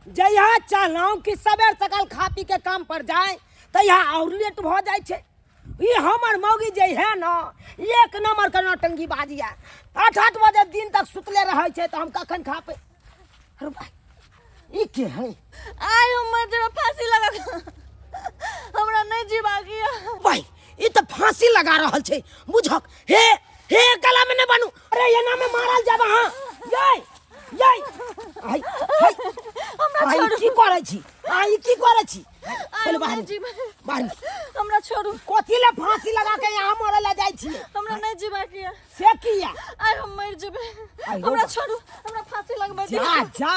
जहिया चाहलहुँ कि सबेर सकाल खा पी के काम पर जाए तहिया और लेट भऽ जाइ छै। ई हमर मौगी जे है न, एक नंबर के नौटंकी बाजी है। 8-8 बजे दिन तक सुतले रहै छै, तऽ हम कखन खा पे। अरे भाई, ई के है? आइ हम मर जेबै फांसी लगा के, हमरा नहीं जीवा के। भाई, ई तऽ फांसी लगा रहल छै बुझक। हे हे, गला में नहीं बनू। अरे एना में मारल जाब अहाँ। ये ये, हाय हाय, हमरा आई छोड़ू। की करै छी? आई की करै छी? आइ पहिले हम बाहर नहीं जीबै। बाहर। हमरा छोड़ू। कथी ले फांसी लगा के यहाँ मरे ला जाइ छी? हमरा नहीं जीवा के। से किया? आइ हम मर जेबै। आइ हो हमरा बा। छोड़ू, हमरा फांसी लगबै जा दियौ। जा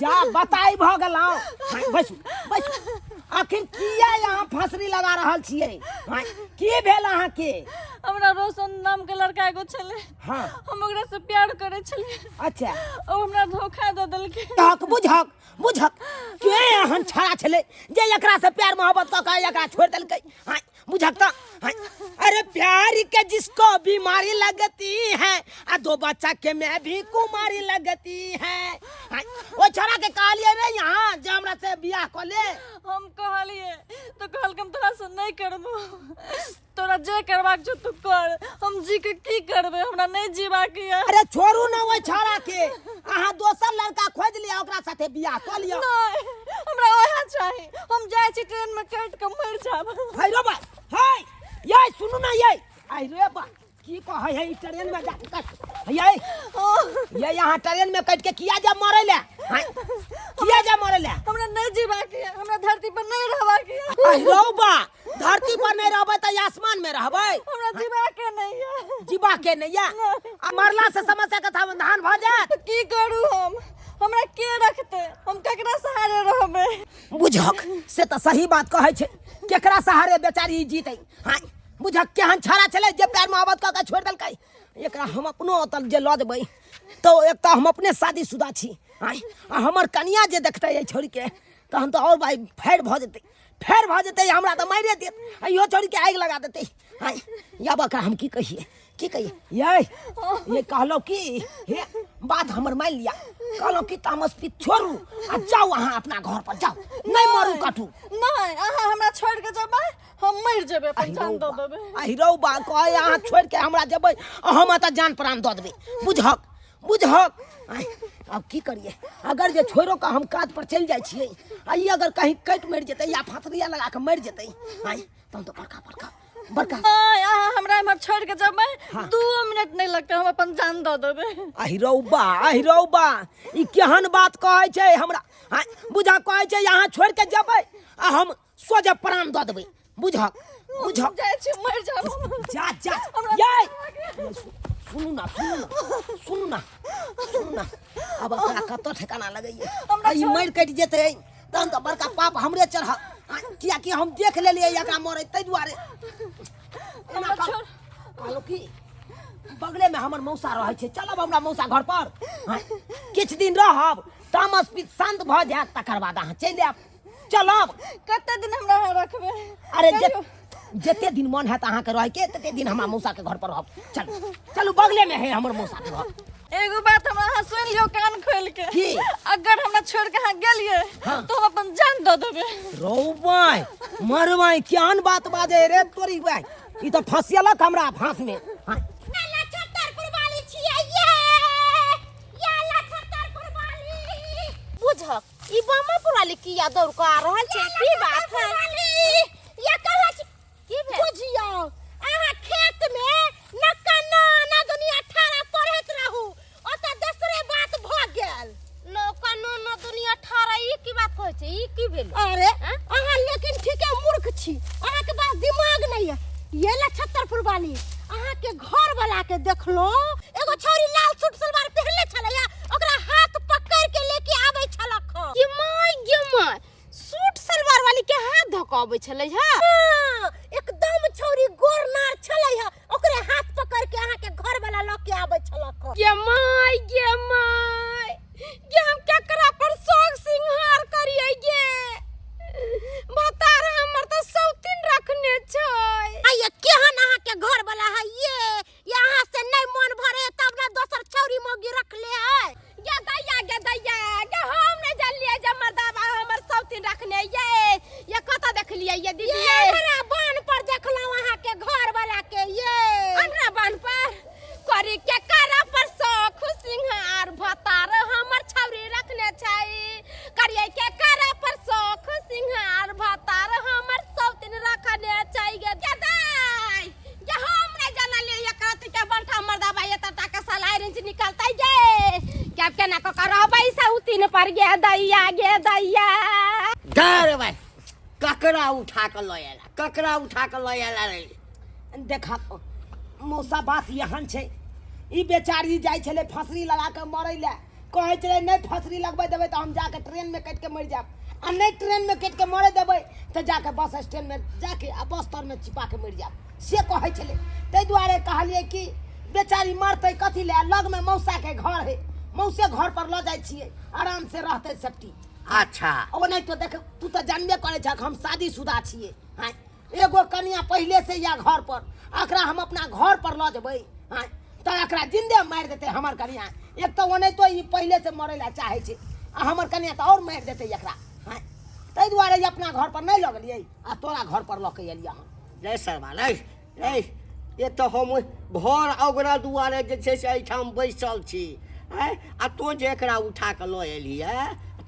जा, बताई भ गेलौ। हाँ, बैसू बैसू। आखिर किया यहाँ फांसरी लगा रहल छियै? हाँ, की भेल अहाँ के? हमरा रोशन नाम के लड़का एगो छलै। हाँ। हम ओकरा से प्यार करै छलियै। अच्छा। ओ हमरा धोखा दऽ देलकै। तक बुझक बुझक, के एहन छड़ा छलै जे एकरा से प्यार मोहब्बत कऽ के एकरा छोड़ि देलकै? हाँ, बुझक तऽ। हाँ, अरे प्यार के जिसको बीमारी लगती है, आ दो बच्चा के मैं भी कुमारी लगती है। हाँ, ओ छड़ा के कहलिए रे यहाँ जे हमरा से बियाह कऽ ले? हम कहलिए तो कहलकै हम तोरा से नहीं करबो, तोरा जे करबाक छौ तू कर, हम जी के की करबै, हमरा नहीं जीवा के ये। अरे छोड़ू ना ओहि छड़ा के, अहाँ दोसर लड़का खोज लिअ, ओकरा साथे बियाह कऽ लिअ। नहीं, हमरा ओएह चाही। हम जाइ छी ट्रेन में कटि के मरि जाब। हाय रे बा, हाय ये सुनू ना, ये आई रे बा, की कहै है ई ट्रेन में जा कट ये ये यहाँ ट्रेन में कट के किया जा मरे ले? हाय, किया जा मरे ले? हमरा नहीं जीवा के, हमरा धरती पर नहीं रहबा के। आई रे बा, धरती पर नहीं रहबै तऽ आसमान में रहबै? हमरा जीवा के नहीं है। जीवा के नहीं है? आ मरला से समस्या के समाधान भऽ जायत? तऽ की करू हम? हमरा के रखतै? हम ककरा सहारे रहबै? बुझक से तऽ सही बात कहै छै, केकरा सहारे बेचारी जीतै? हाँ, बुझक केहन छड़ा छलै जे प्यार मोहब्बत कऽ के छोड़ि देलकै एकरा। हम अपनो ओतऽ जे लऽ जेबै तऽ एक तऽ हम अपने शादीशुदा छी। आँय, आ हमर कनिया जे देखतै एहि छोड़ीके तहन तऽ आओर भाई फेर भऽ जेतै, फेर भऽ जेतै, हमरा तऽ मारिए देत, आ इहो छोड़ीके आगि लगा देतै। आँय, आब एकरा हम की कहिए, की कहिए? ये ये कहलहुँ कि हे, बात हमर मानि लिया। कहलहुँ कि तामस पीत छोड़ू आ जाउ अहाँ अपना घर पर जाउ, नहि मरू कटू। नहीं, अहाँ हमरा छोड़ के जेबै, हम मरि जेबै, अपन जान दऽ देबै। आहि रौ बा, कहै अहाँ छोड़ि के हमरा जेबै आ हम एतऽ जान प्राण दऽ देबै। बुझहक बुझहक। आँय, आब की करिए? अगर जे छोड़ो के हम काज पर चलि जाइ छियै आ ई अगर कहीं कटि मरि जेतै या फाँसरिया लगा के मरि जेतै, आँय, तहन तऽ बड़का बड़का बड़का। नहीं, अहाँ हमरा एम्हर छोड़ के जेबै, हाँ। 2 मिनट नहीं लगतै, हम अपन जान दऽ देबै। आहि रौ बा, आहि रौ बा, ई केहन बात कहै छै हमरा? आँय, बुझा कहै छै अहाँ छोड़ि के जेबै आ हम सोझे प्राण दऽ देबै। बुझक बुझक। जाइ छी, मरि जाब हम। जा जा। हमरा ये सुनू ना, सुनू ना, सुनू ना, सुनू ना, आब एकरा कतऽ ठेकाना लगैये? हमरा आ ई छोड़। मरि कटि जेतै तहन तऽ बड़का पाप हमरे चढ़त, कियाकि हम देख लेलियै एकरा मरै, ताहि दुआरे एना हमरा कर। छोड़। कहलहुँ कि बगलेमे हमर मौसा रहै छै, चलब हमरा मौसा घर पर। आँय, किछु दिन रहब, तामस पीत शान्त भऽ जायत, तकर बाद अहाँ चलि आयब। चलब? कते दिन हमरा अहाँ रखबै? अरे कहियौ। जते दिन मन हैत अहाँके रहैके तते दिन हमरा मौसाके घर पर रहब। चलू चलू, बगलेमे है हमर मौसाके घर। एगो बात हमरा अहाँ सुनि लियौ कान खोलि के। की? अगर हमरा छोड़ के अहाँ गेलियै हाँ। तो हम अपन जान दऽ देबै। रौ बाय मरबाय, केहन बात बाजै रे तोरी बाय, ई तऽ फंसियलक हमरा फांस में। हाँ। बुझक ई बमापुर वाली किया दौड़ के आ रहल छै? की बात है? या कहाँ छी? की भेल? बुझियौ, अहाँ खेत में नक्का ना ना दुनिया 18 पढ़ैत रहू, ओतऽ दोसरे बात भऽ गेल। नौका नो नो दुनिया 18, ई की बात कहै छै? ई की भेल? अरे अहाँ लेकिन ठीके मूर्ख छी, अहाँके पास दिमाग नहीं है। ये ला छत्तरपुर वाली, अहाँके घर वाला के देखलो, एगो छौरी लाल सूट सलवार पहनले छलैया, ओकरा हाथ पकड़ के लेके आबै छलक हँ। गे my गे my, suit salwar वाली के हाथ धऽ कऽ अबै छलै हँ? हाँ, एकदम छौरी गोर नार छलै हँ, ओकरे हाथ पकड़ के अहाँके घर वाला लऽ के आबै छलक हँ। गे my गे my, गे हम केकरा पर शौक सिंहार करियै गे? भतार हमर तऽ सौतीन रखने छै। आइये केहन अहाँके घर वाला है ये? ये अहाँ से नहीं मन भरे तब ना दोसर छौरी मौगी रखले है। गे दैया गे दैया गे, हम नहीं जानलियै जे मर्दा करियै ये दीदी ये अन्हरा बान्ह पर देखलहुँ अहाँके घर वाला के ये अन्हरा बान्ह पर करी के करा पर शौख सिंहार भतार हमर छौरी रखने छै करियै के करा पर शौख सिंहार भतार हमर सौतिन रखने छै गे गे दाइ गे हम नहि जानलियै एकरा तऽ के बंठा मर्दाबा एतऽ टाका साला रेंज निकलतै गे के आब केना कऽ कऽ रहबै सौतिन पर गे दैया गे दैया गे भाइ, ककरा उठा कऽ लऽ आयला, ककरा उठा कऽ लऽ आयला रे? देखा मौसा, बात एहन छै, ई बेचारी जाइ छलै फसरी लगा कऽ मरै लए। कहै छलै नहि फसरी लगबै देबै तऽ हम जाके ट्रेनमे कटि कऽ मरि जायब, आ नहि ट्रेनमे कटि कऽ मरै देबै तऽ जाके बस स्टैंडमे जाके आ बस तरमे चिपा कऽ मरि जायब, से कहै छलै। ताहि दुआरे कहलियै कि बेचारी मरतै कथी लए, लगमे मौसाके घर है, मौसे घर पर लऽ जाइ छियै, आरामसँ रहतै सेफ्टी। अच्छा। ओ नहि तो देख, तू तऽ जानबे करै छह हम शादीशुदा छियै। आँय, एगो कनिया पहिले से या घर पर, एकरा हम अपना घर पर लऽ जेबै आँय तऽ एकरा जिंदे मारि देतै हमर कनिया। एक तऽ ओनाहितो ई पहिले से मरै लए चाहै छै, आ हमर कनिया तऽ आओर मारि देतै एकरा। आँय, ताहि दुआरे ई अपना घर पर नहि लऽ गेलियै आ तोरा घर पर लऽ के एलियै हन। रे सरवा, रे रे, एक तऽ हम घर अगरा दुआरे जे छै से एहिठाम बैसल छी आँय, आ तोँ जे एकरा उठा कऽ लऽ एलही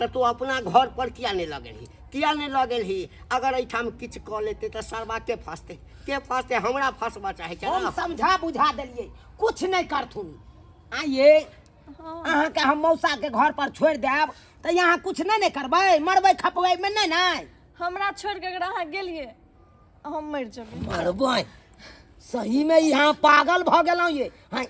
तऽ तोँ अपना घर पर किया नहि लऽ गेलही, किया नहि लऽ गेलही? अगर एहिठाम किछु कऽ लेतै तऽ सरवा के फँसतै, के फँसतै? हमरा फँसबऽ चाहै छै हम ने? समझा बुझा देलियै, कुछ नहि करथुन। आइए अहाँके हम मौसाके घर पर छोड़ि देब तऽ यहाँ कुछ नहि ने करबै, मरबै खपबै मे नहि ने? हमरा छोड़ि कऽ अगर अहाँ गेलियै हम मरि जेबै। मरबै? सही में यहाँ पागल भऽ गेलहुँ ये। हाँ,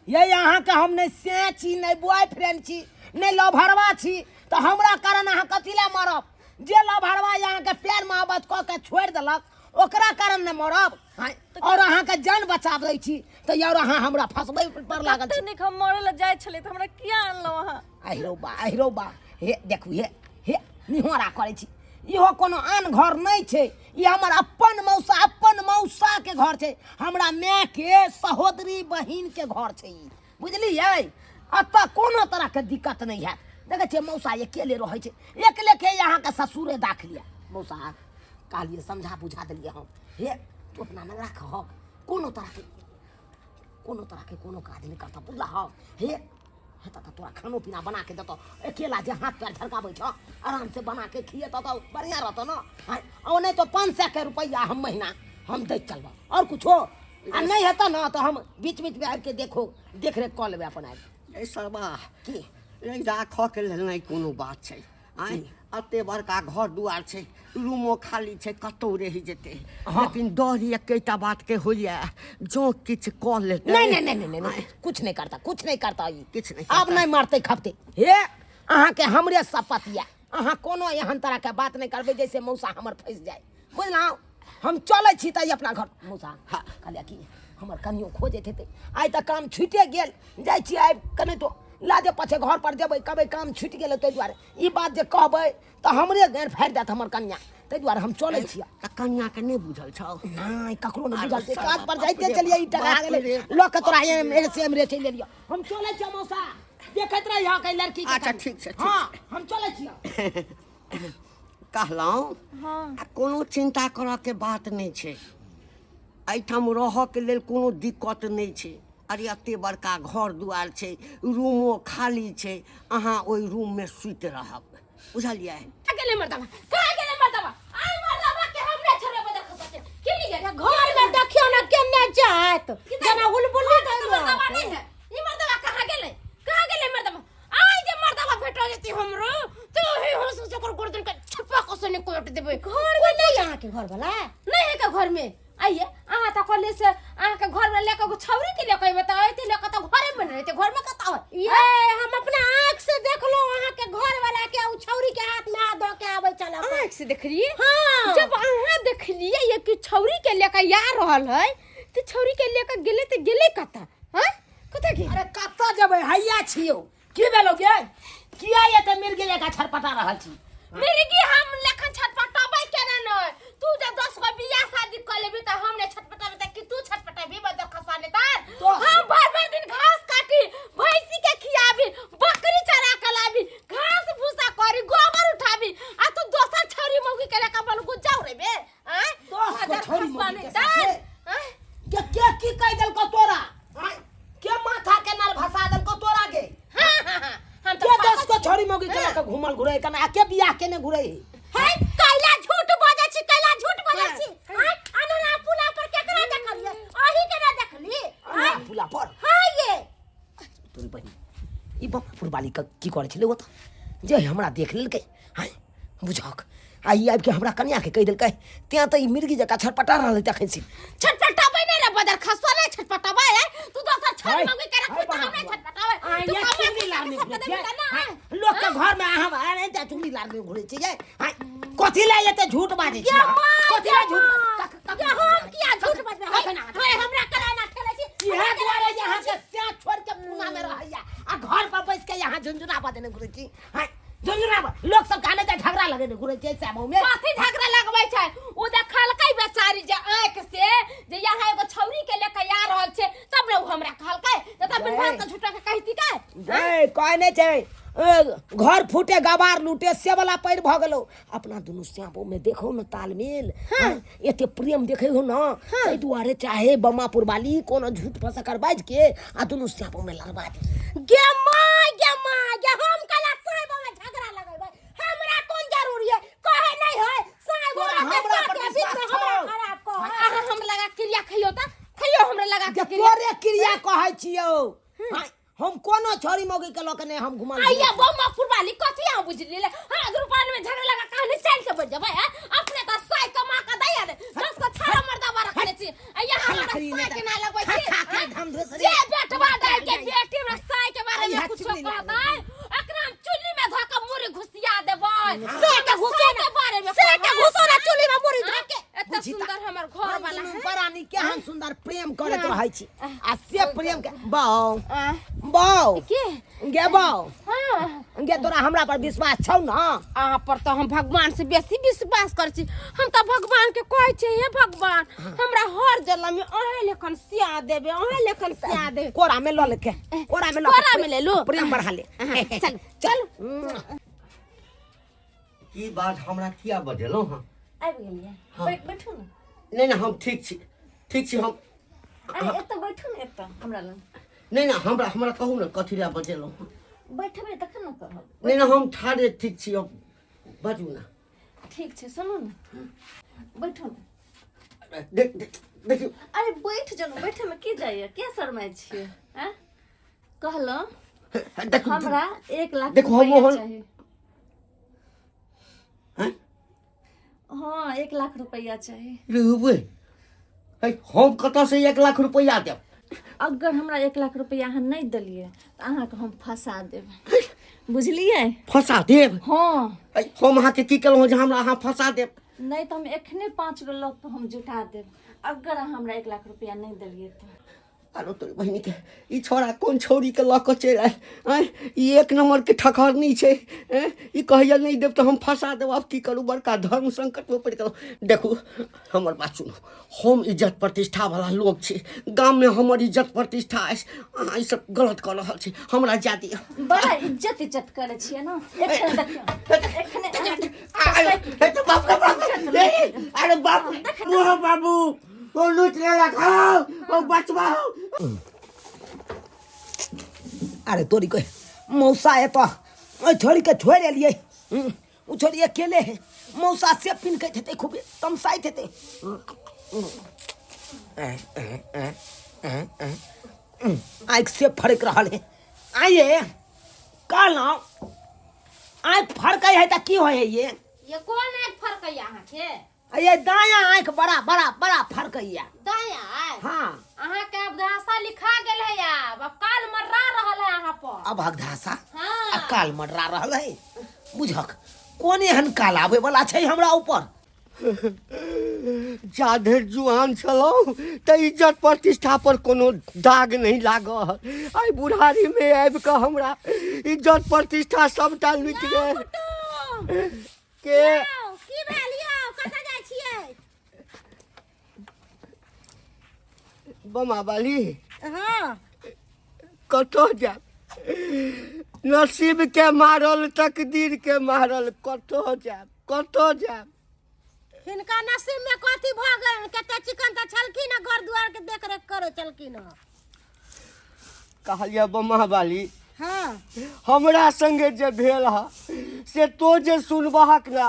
ये अहाँके हम नहि से छी, नहि बॉयफ्रेंड छी, नहि लभरवा छी, तऽ हमरा कारण अहाँ कथी लए मरब? जे लभरवा अहाँके प्यार मोहब्बत कऽ के छोड़ि देलक ओकरा कारण ने मरब? हाँ, और अहाँके जान बचाबै छी तऽ और अहाँ हमरा फंसबै पर लागल कते छी। नीक हम मरे लए जाइ छलियै तऽ हमरा किया अनलहुँ अहाँ? आहिरो बा, आहिरो बा, हे देखू, हे हे निहोरा करै छी, इहो कोनो आन घर नहि छै, ई हमर अपन मौसा, अपन मौसा के घर छै, हमरा माय के सहोदरी बहिन के घर छै ई, बुझलियै? एतऽ कोनो तरह के दिक्कत नहि हैत। देखै छियै मौसा अकेले रहै छै, अकेले के अहाँके ससुरे दाखिल यऽ। मौसा कहलियै, समझा बुझा देलियै हम, हे तू अपना लग राखहक, कोनो तरह के कोनो तरह के कोनो काज नहि करतह, बुझलहक? हे हेतऽ तऽ तोरा खानो पीना बना के देतौ, अकेला जे हाथ पैर झरकाबै छौ आराम से बना के खिएतौ तऽ बढ़िआँ रहतौ ने? आँय, ओ नहि तऽ 500 के रुपैआ हम महीना हम दैत चलबऽ, आओर कुछो आ नहि हेतऽ ने तऽ हम बीच बीचमे आबि के देखो देख रेख कऽ लेबै अपन आबि। ए सरबा। की? नहीं, राखऽ के लेल नहि कोनो बात छै। आँय, एते बड़का घर दुआर छै, रूमो खाली छै, कतौ रहि जेतै। लेकिन डर एकेटा बात के होइए, जँ किछु कऽ लेतै। नहीं नहीं नहीं नहीं नहीं, कुछ नहीं करता, कुछ नहीं करता ई। किछु नहि आब करता। नहीं मारते खपते। हे अहाँके हमरे शपथ यऽ, अहाँ कोनो एहन तरह के बात नहीं करबै जैसे मौसा हमर फंसि जाय, बुझलहुँ? हम चलै छी तऽ अपना घर। मौसा। हाँ। कहलियै कि हमर कनियो खोजैत हेतै, आइ तऽ काम छुटिए गेल, जाइ छी आबि कने तो लाजे पाछे घर पर जेबै, कहबै काम छुटि गेलै, ताहि दुआरे ई बात जे कहबै तऽ हमरे गारि फाड़ि देत हमर कनिया, ताहि दुआरे हम चलै छी। तऽ कनियाके नहि बुझल छौ? नहि, ककरो नहि आरो बुझल छै। सब काज पर बाप जाइते रे चलियै, ई टका बाप गेलै रे। लऽ कऽ तोरा एम्हरे से एम्हरे चलि एलियौ। हम चलै छियौ मौसा, देखैत रहिहऽ कै लड़की के अच्छा, कनि। ठीक छै, ठीक हँ, हम चलै छियौ। कहलहुँ हाँ। आ कोनो चिन्ता करऽके बात नहि छै, एहिठाम रहऽके लेल कोनो दिक्कत नहि छै। अरे एते बड़का घर दुआर छै, रूमो खाली छै, अहाँ ओहि रूममे सुति रहब, बुझलियै? कहाँ गेलै मर्दवा? कहाँ गेलै मर्दवा? आइ मर्दवा के हम नहि छोड़ेबै, देखो बच्चे। की लिए? घर में देखियो ना केने जात जेना हुलबुली। मर्दवा नहीं है ई, मर्दवा कहाँ गेलै? कहाँ गेलै मर्दवा? आइ जे मर्दवा भेटो जेती हमरो तो ही होस से ओकर गर्दन के छप्पा कसने कोट देबै। घर में नहीं अहाँ के घर वाला नहीं है के घर में? आइए अहाँ तऽ कहलियै से अहाँ के घर में लेके एगो छौरी के लेके अयबै तऽ अयतै लेके तऽ घरे में रहतै, घर में कतऽ है? ये हम अपना आँख से देखलहुँ अहाँ के घर वाला के उ छौरी के हाथ में हाथ धऽ के आबै छल। आँख से देखलियै? हाँ। जब अहाँ देखलियै ये कि छौरी के लेके आ रहल है तऽ छौरी के लेके गेलै तऽ गेलै कतऽ? हाँ, कतऽ गेलै? अरे कतऽ जेबै, हैया छियौ। की भेलौ गे, किया एते मिर्गी लेखा छटपटा रहल छी? मिर्गी हम लेखन छटपटबै केना नै? तू जब 10 गो बियाह शादी कऽ लेबी तऽ हम नै छटपटेबै तऽ कि तू छटपटेबी? बदर खसा ने तार। तो- हम भर भर दिन घास काटी, भैंसी के खियाबी, बकरी चरा के लाबी, घास भूसा करी, गोबर उठाबी, आ तू दोसर छौरी मौगी के लेके बलगु जाऊ रे। घुमल घुरै कना के बियाह केने घुरै है? हे कैला झूठ बजै छी, कैला झूठ बजै छी। आय अनोना पुला पर केकरा देखलियै? अही के ना देखली? अनोना पुला पर? हां ये तोरी बहिन ई बम्मापुर वाली के की करै छलै ओतऽ जे हमरा देख लेलकै। आँय बुझहक आ ई आबिके हमरा कनियाके कहि देलकै, तेँ तऽ ई मिर्गी जकाँ छटपटा रहल है तखन से। छटपटाबै नै रे बदर खसो नै छटपटाबै है तू दोसर छोड़ है, मंगी के रखबे है त हम नै बड़ा छटपटाबै। आँय, तू ये कमा चुगली के लारने सब घुरै देबी छियै? त ना। आँय, लोकके घरमे अहाँ अरे एते चुगली लारने घुरै छियै? आँय, कथी लए एते झूठ बाजै छियै? ये माँ, कथी लए ये झूठ माँ। बाजै? ये हम किया झूठ बजबै? है, कखन अहाँ- है, हमरा कला ना ठेलै छी। इएह दुआरे अहाँके सैं छोड़ि के पूना मे रहैया आ घर पर बैस के यहाँ झुनझुना बजेने घुरै छी। आँय, झुनझुना लोक सब कहने छै झगड़ा लगेने घुरै छै सैं में। कथी झगड़ा लगबै छै? ओ देखलकै बेचारी जे आँखि से जे यहाँ एगो छौरी के लेके आ रहल छै, तब ने उ हमरा कहलकै। त तब बिन भात के झूठा के कहती के? गै, कहै नहि छै ए, घर फूटे गवार लूटे से वाला पैर भऽ गेलौ। अपना दुनू श्यामो में देखो न तालमेल। हाँ, एते प्रेम देखे हो न, ताहि दुआरे चाहे बमापुर वाली कोनो झूठ फसकर बाजि के आ दुनू श्यामो में लड़वा दी। गे माय, गे माय, गे हम कला साहेब में झगड़ा लगेबै, हमरा कोन जरूरी है? कहे नहीं है साहेब तोरा के हमरा पर साथे बीच में विश्वास हमरा छौ? खराब कह। अहाँ हम लगा क्रिया खइयो त खइयो हमरा लगा जे के क्रिया। तोरे क्रिया कहै छियौ। हाँ, हम कोनो छोरी मौगी के लऽ के नहि हम घुमल आइया बम्मा पुरवाली कथी अहाँ बुझली ले? हाँ दुपान में झगड़ा लगा कहानी चल के बैठ जेबै। हैं अपने त साय कमा के दैया ने 10 को छाड़ा मर्दावा रखने छी। आइया हमरा खा साय के ना लगबै खा छी। खा के धम धोसरी। जे बेटवा दाइ के बेटी हमरा साय के बारे में आइया कुछो चुगली लागल। कहतै, एकरा हम चुल्ली में धऽ के मुरी घुसिया देबै। से के घुसो के बारे में से के घुसो ना चुल्ली में मुरी धऽ के। एते बुझी त- सुंदर हमर घर हम वाला दुनू है। बरानी केहन सुंदर प्रेम करैत रहै छी आ से प्रेम के बाउ बाउ के गे बाउ हाँ गे तोरा हमरा पर विश्वास छौ न? अहाँ पर तऽ हम भगवान से बेसी विश्वास करै छी। हम तऽ भगवान के कहै छियै, हे भगवान हमरा हर जन्म में अहें लेखन सिया देबै, अहें लेखन सिया देबै। कोरा में लऽ ले के, कोरा में लऽ के कोरा में ले लू। प्रेम बढ़ा ले। चल चल। की बात हमरा किया बजेलहुँ हँ? आबि गेलियै? बैठू ने। नहि नहि, हम ठीक छी, ठीक छी हम। अरे एतऽ बैठू ने, एतऽ हमरा लग। नहि नहि, हमरा हमरा कहू ने कथी लए बजेलहुँ हँ? बैठबै तखन ने कहब। नहि नहि, हम ठाढ़े ठीक छी, अब बाजू ने। ठीक छै, सुनू ने, बैठू ने। देख देख देखियौ। अरे बैठ जाउ ने, बैठे में की जाइए, किया शरमाइ छियै? आँय कहलहुँ देखू हमरा 1 लाख देखू, हम रुपैआ ओहन- चाही। हैं? हाँ 1 लाख रुपैआ चाही। रे उबे, है, हम कतऽ से 1 लाख रुपैआ देब? अगर हमरा 1 लाख रुपैआ अहाँ नहि देलियै तऽ अहाँके हम फंसा देब, बुझलियै? फंसा देब? हाँ। है, हम अहाँके की केलहुँ जे हमरा अहाँ फंसा देब? नहि तऽ हम एखने 5 गो लोकके हम जुटा देब अगर अहाँ हमरा 1 लाख रुपैआ नहि देलियै तऽ। आरो तोरी बहिनी के ई छोड़ा कोन छौड़ी के लऽ कऽ चलि आयल? आँय, ई 1 नंबर के ठकहरनी छै। आँय, ई कहैया नहि देब तऽ हम फंसा देब। आब की करू, बड़का धर्म संकट में पड़ि गेलहुँ। देखू हमर बात सुनू, हम इज्जत प्रतिष्ठा वाला लोक छी, गाम में हमर इज्जत प्रतिष्ठा अछि। अहाँ ई सब गलत कऽ रहल छी, हमरा जाय दिअ। बड़ा इज्जत इज्जत करै छियै ने, एखने देखियौ, एखने अरे बाप रे बाप रे, अरे बाप रे, ओ बाबू, ओ लूट लेलक हौ, ओ बचवा हौ। अरे तोरी कोई मौसा है तो ओहि छोड़ी के छोड़ि एलियै। ओ छोड़ी अकेले है, मौसा से पिनकैत हेतै, खूबे तमसाइत हेतै। आँखि से फड़कि रहल है। आइए कहलहुँ आँखि फड़कै है तऽ की होइ है ये? ये कोन आँखि फड़कैया अहाँके? ये दायां आँखि बड़ा बड़ा बड़ा फड़कैया। दायां आँखि? हाँ। अहाँके अवधाषा लिखा गेल है, आब अब काल मर्रा रहल है अहाँ पर। अब अवधाषा? हाँ। आ काल मर्रा रहल है, बुझक कोन एहन काल आबै वाला छै हमरा ऊपर? जा धरि जुआन छलहुँ तऽ इज्जत प्रतिष्ठा पर कोनो दाग नहि लागल, आइ बुढ़ारी में आबि कऽ हमरा इज्जत प्रतिष्ठा सबटा लुटि गेल। के की भेल यौ, कतऽ जाइ छियै? बमा बाली। हाँ। कतऽ जायब, नसीब के मारल तकदीर के मारल, कतऽ जायब, कतऽ जायब? हिनका नसीब में कथी भऽ गेल? कते चिकन तऽ छलखिन हँ, घर दुआर के देख रेख करै छलखिन हँ। कहलियै बमा बाली, हाँ हमरा संगे जे भेल हा से तो जे सुनबहक ना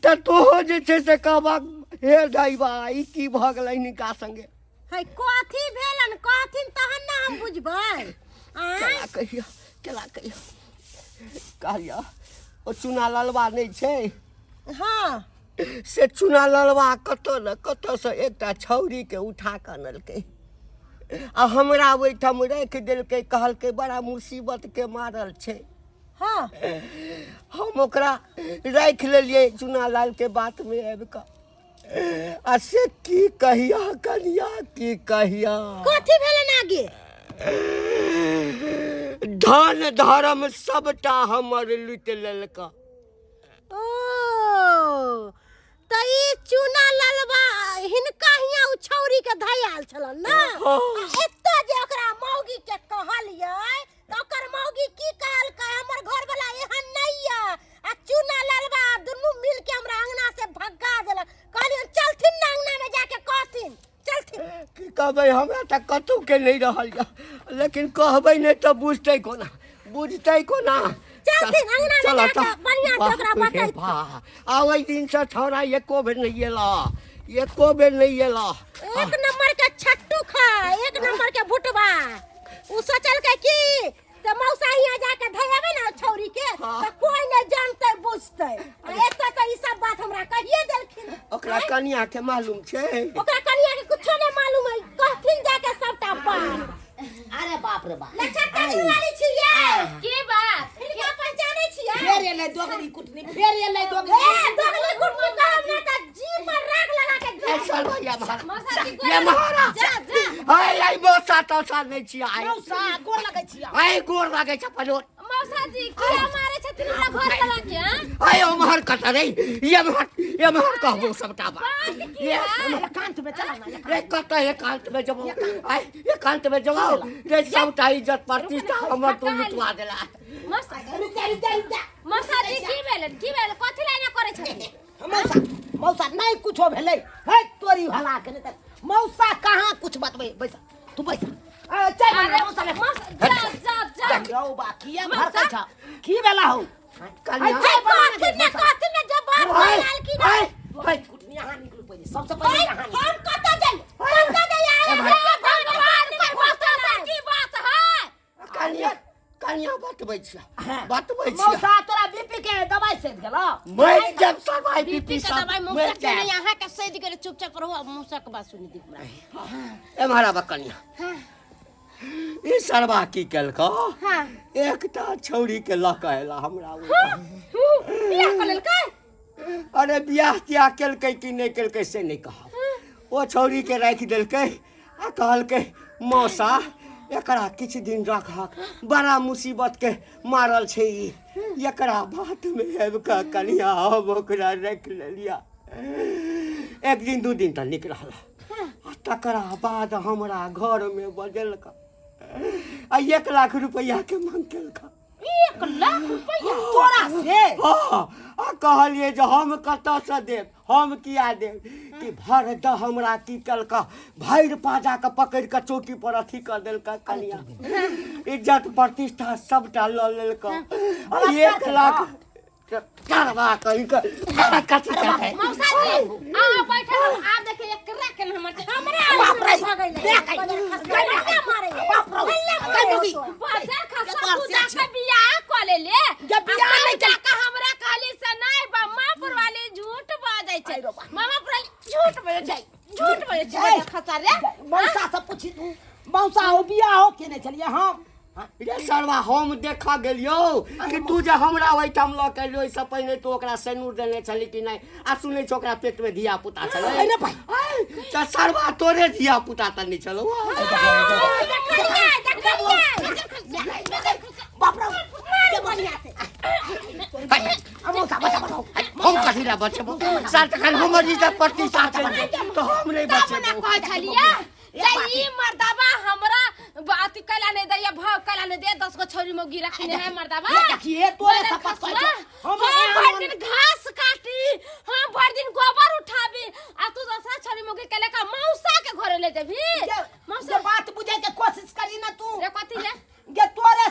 तऽ तोहो जे छै से कहबक हे दैबा ई की भऽ गेलै हिनका संगे है कथी भेलन कहथिन तहन ना हम बुझबै आँय केना कहियो केना कहियो कहलियो ओ चुना ललबा नहि छै हाँ से चुना ललबा कतऽ ने कतऽसँ एकटा छौड़ीके उठा कऽ अनलकै आ हमरा ओहिठाम राखि देलकै कहलकै बड़ा मुसीबतके मारल छै हाँ हम ओकरा राखि लेलियै चुना लालके बातमे आबि कऽ आ से की कहिया कनिया की कहिया कथी भेलन आगे धन धर्म सबटा हमर लुटि लेलका ओ त ई चूना ललबा हिनका हियाँ उ छौरी के धयाल छलन ना हाँ। आ एतऽ जे ओकरा मौगी के कहलियै त ओकर मौगी की कहलकै हमर घर वाला एहन नहीं ये आ चूना ललबा दुनू मिल के हमरा अंगना से भगा देलक कहलियै चलथिन ना अंगना में जाके कहथिन चलथिन की कहबै हमरा तऽ कतहु के नहि रहल यऽ लेकिन कहबै नहि तऽ बुझतै कोना बुझतै कोना चलथिन, अंगना में चलऽ जाके तऽ। बढ़िआँ से ओकरा बाप रे बतैथिन। बा, आ ओहि दिनसँ छौड़ा एको बेर नहि एला एको बेर नहि एला एक नंबर के छट्टू खा एक नंबर के भुटबा उ सोचलकै की से मौसा हियाँ जाके धैयाबे ना छौरी के हाँ। तो कोई नहीं जानते बुझते आ एतऽ तऽ ई सब बात हमरा कहिए देलखिन ओकरा कनिया के मालूम छै ओकरा कनिया के कुछो नहीं मालूम है कहथिन जाके सबटा बात अरे बाप रे बाप लछट्टा वाली छियै की बात हिनका पहचानै छियै फेर एलै दोगली कुटनी फेर एलै दोगली ए दोगली कुटनी कहब ना तऽ जी पर राग लगा के ए, चल भैया महाराज मौसा जी ये महाराज जा जा आइ आइ मौसा तौसा नहि छियै आइ मौसा गोर लगै छियै आइ गोर लागै छै पलोट मौसा जी किया मारे छथिन हमरा घर वाला के हाँ? आइ ओम्हर कतऽ रे एम्हर एम्हर कहबो सबटा बात बात की ये है? एकांत में चला ना रे कतऽ एकांत में जबो आइ एकांत में जबो रे सबटा इज्जत प्रतिष्ठा हमर तू लुटवा देला मौसा रुक जा रुक जा रुक जा मौसा जी की भेलन की भेल कथी ला एना करै छथिन मौसा मौसा नहीं कुछो भेलै हे तोरी भला के नहीं तऽ मौसा कहाँ कुछ बतबै बैसा तू बैसा ए, चल अरे मौसा ले मौसा जा जा जा यौ बा किया भड़कै छ की भेला हौ कनिया अरे कहथिन ना कहथिन ना जब बात आइ भऽ गेल की ना आइ आइ कुटनी यहाँ निकलू पहिले सबसे पहिले यहाँ निकलू हम कतऽ जाइ कतऽ जाइ ए भाई। भगवान के मौसा की बात है कनिया कनिया बतबै छियै बतबै छियै मौसा तोरा बीपी के दवाई से गेलो मरि जब सब आई बीपी बीपी के सब दवाई मरि मौसा के जायब। नहीं अहाँ के सैद गेल चुपचाप रहो अब मौसा के बात सुनि दी हमरा एम्हर आबऽ कनिया ई सरबा की केलको हाँ एकटा छौड़ी के लऽ कऽ एला हमरा ओहिठाम। बियाह कऽ लेलकै अरे बियाह तियाह केलकै कि नहि केलकै से नहि कहब ओ छौड़ी के राखि देलकै आ कहलकै मौसा एकरा किछु दिन रखहक बड़ा मुसीबत के मारल छै ई एकरा बातमे आबि कऽ कनिया हम ओकरा राखि लेलिया एक दिन दू दिन तऽ नीक रहल आ तकरा बाद हमरा घरमे बजेलक आ 1 लाख रुपैआके मांग केलक 1 लाख रुपैआ तोरा से हाँ, आ कहलियै जे हम कतऽसँ देब हम किया देब कि भर दऽ हमरा की केलक भरि पाजा के पकड़ि कऽ चौकी पर अथी कऽ देलक कनिया इज्जत प्रतिष्ठा सबटा लऽ लेलक आ 1 लाख करबा कहीं के कथी करतै मौसा जी आ बैठल हम आब देखिए एकरा के न हमर हमरा बाप रे भऽ गेलै देख बजर मारे बाप रे कहि दोगी बजर खसा तोहर तू से जाके बियाह कऽ ले ले जब बियाह आ नहि तब जाके हमरा कहली से नहीं बा माँ पुरवाली झूठ बजै छै आई रो बा। मामा पुरवाली झूठ बजै छै झूठ बजै छै ए, बजर खसा रे मौसा से पूछी तू मौसा हो बियाह हो केने छलियै हम रे सरवा हम देखऽ गेलियौ कि तू जे हमरा ओहिठाम लऽ के एलियौ ओहिसँ पहिने तू ओकरा सेनूर देने छली कि नहि आ सुनै छी ओकरा पेटमे धिया पुता छलै अरे भाई। आय, तऽ सरवा तोरे धिया पुता तऽ नहि छलौ देखलियै देखलियै बाप रे मारू बढ़िया से आ मौसा बचा बचाओ हम कथी लए बचेबौ साल तखन हमर इज्जत प्रतिष्ठा चलि गेल तऽ हम नहि तब ना बचेबौ कहै छलियै जे ई मर्दाबा हमरा अथी कैला नहि दैया भाव कैला नहि दे 10 गो छौरी मौगी रखने है मर्दाबा ये देखिए तोरे बजर शपथ कहै खसुआ, छौ हम भरि दिन घास काटी हम भरि दिन गोबर उठाबी आ तू दोसरा छौरी मौगी के लेके मौसा के घरे ले जेबी जे मौसा जे बात बुझे के कोशिश करी ना तू रे कथी रे गे तोरे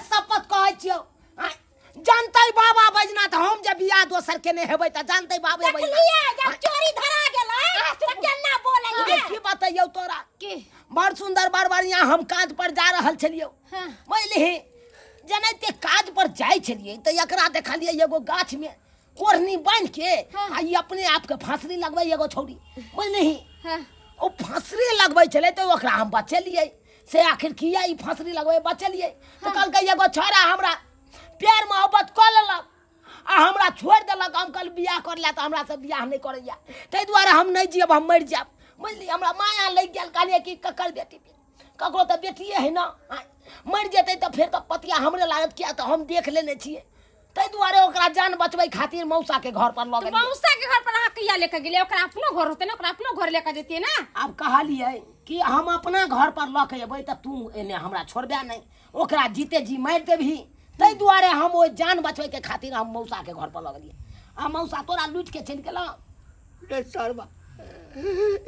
केने हेबै तऽ जानतै बाबे बहिना। देखलिए जब चोरी धरा गेलै तऽ केना बोलै अरे की बतैयौ तोरा की बड़ सुंदर बड़ बढ़िया हम काज पर जा रहल छलियौ हाँ। बुझलिही जेनाहिते काज पर जाइ छलियै तऽ एकरा देखलियै एगो गाछ में ओढ़नी बान्हि के हाँ। आ ई अपने आप के फांसरी लगबै एगो छौड़ी बुझलिही हाँ। ओ फांसरी लगबै छलै तऽ ओकरा हम बचेलियै से आखिर किया ई फांसरी लगबै बचेलियै तऽ कहलकै एगो छौड़ा हमरा प्यार मोहब्बत कऽ लेलक आ हमरा छोड़ि देलक। हम कहल बियाह कर ले तऽ हमरा से बियाह नहि करैया, ताहि दुआरे हम नहि जियब, हम मरि जायब। बुझलियै, हमरा माया लागि गेल। कहलियै कि ककर बेटी, ककरो तऽ बेटिए है ने, आँय, मरि जेतै तऽ फेर तऽ पतिया हमरे लागत, किया तऽ हम देख लेने छियै। ताहि दुआरे ओकरा जान बचबै खातिर मौसाके घर पर लऽ तऽ गेलियै। मौसा के घर पर अहाँ कहिया लेके गेलियै? ओकरा अपनो घर होतै ने, ओकरा अपनो घर लेके जैतियै ने। आब कहलियै कि हम अपना घर पर लऽ के एबै तऽ तू एने हमरा छोड़बे नहि, ओकरा जीते जी मारि देबही। ताहि दुआरे हम ओहि जान बचबैके खातिर हम मौसाके घर पर लऽ गेलियै आ मौसा तोरा लूटि के चलि गेलौ। रे सरबा,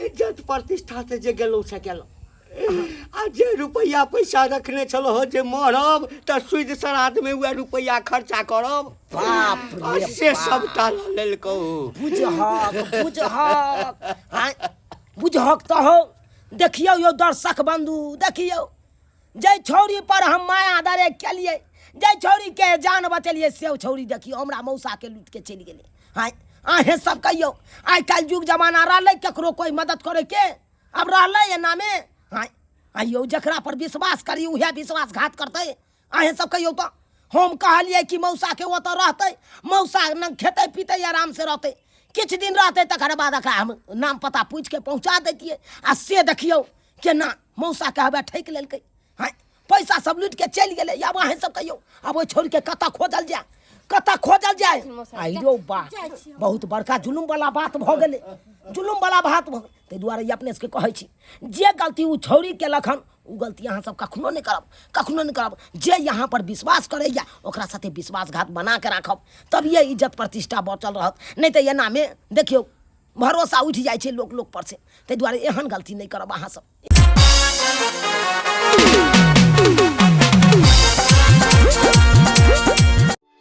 इज्जत प्रतिष्ठा से जे गेलहुँ से गेलहुँ, आ जे रुपैआ पैसा रखने छलहुँ हँ जे मरब तऽ सुदि श्राद्धमे उएह रुपैआ खर्चा करब, बाप आ रे से बाप। सबटा लऽ लेलकौ। बुझहक बुझहक, आँय, बुझहक तऽ हौ। देखियौ यौ दर्शक बंधु, देखियौ जै छौड़ी पर हम माया दरे केलियै, जै छौड़ी के जान बचेलियै, से ओ छौड़ी देखियौ हमरा मौसा के लूट के चलि गेलै। आँय, अहें सब कहियौ, आइ काल्हि युग जमाना रहलै ककरो कोइ मदद करे के? आब रहलै एनामे? आँय आइयौ, जकरा पर विश्वास करी उएह विश्वासघात करतै। अहें सब कहियौ तऽ हम कहलियै कि मौसा के ओतऽ रहतै, मौसा लग खेतै पीतै, आराम से रहतै, किछु दिन रहतै, तकर बाद एकरा हम नाम पता पूछि के पहुँचा दैतियै। आ से देखियौ केना मौसा के हवे ठकि लेलकै। हँ, पैसा सब लूटि के चलि गेलै। आब अहें सब कहियौ, आब ओहि छोड़ि के कतऽ खोजल जाय, कतऽ खोजल जाय? आइयो बा, बहुत बड़का जुलुम वाला बात भऽ गेलै, जुलुम वाला बात भऽ गेलै। ताहि दुआरे ई अपने सबके कहै छी, जे गलती ओ छौड़ी केलक हन ओ गलती अहाँ सब कखनो नहि करब, कखनो नहि करब। जे यहाँ पर विश्वास करैया ओकरा साथे विश्वासघात बना के राखब, तभिए इज्जत प्रतिष्ठा बचल रहत। नहि तऽ एनामे देखियौ भरोसा उठि जाइ छै लोक लोक पर से। ताहि दुआरे एहन गलती नहि करब अहाँ सब।